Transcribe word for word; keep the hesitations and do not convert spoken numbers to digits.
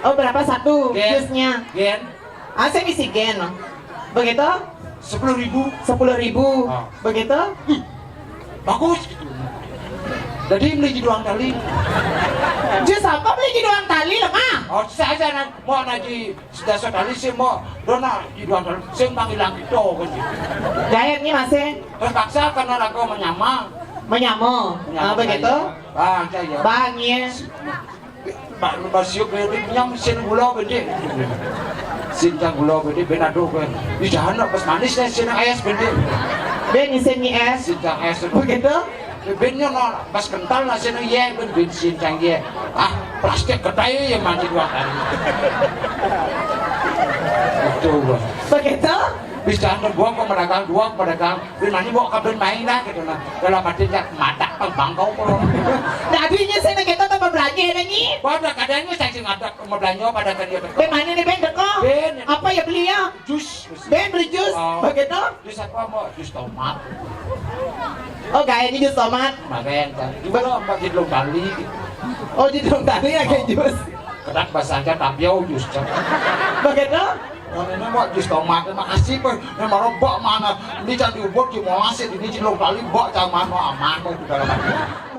Oh, berapa satu? Gen. Jusnya? Gen. Ah, saya misi gen. Begitu? Sepuluh ribu. Sepuluh ribu. Ah. Begitu? Bagus gitu. Jadi beli jiduang tali. Jus apa beli jiduang tali, lemah? Oh, saya aja nak mau naji sudah sekali sih mau dona jiduang tali. Saya panggil lagi to kan gitu. Jahit nih masih. Terpaksa karena raga menyama. Menyama. Ah, begitu? Bang, saya. Bang, iya. Pak, lu masih beli punya mesin gula gede. Sincang gula gede, ben aduh gue. Di jalan pas manis nih sini es gede. Ben isin es. Sincang es. Begitu? Bennya no, pas kental nasi no, iya, ben, ben sincang, iya. Ah, plastik gede ya mandi dua kali. Itu gue. Begitu? Bisa ada gua kok pedagang, dua pedagang. Bin mani mau ke bin main lah gitu nah. Dalam hati jak madak pang bangkau kok. Dadinya saya kita tambah belanja lagi. Pada kadangnya saya sing ada mau belanja pada kan dia. Ben mana nih, Ben, teko? Ben. Apa ya beli ya? Jus. Ben beli jus. Oh. Begitu? Jus apa mau? Jus tomat. Oh, gaya ini jus tomat. Kemarin kan. Gimana Mbak Jidlong Bali? Oh, Jidlong Bali ya kayak jus. Kedak bahasa aja tapiau jus. Begitu? Nah, ini mau jus tomat, makasih, Pak. Ini mau robok mana? Ini jadi ubur di Monas, ini Jidlong Bali, bok, jangan mau aman, mau di dalam hati.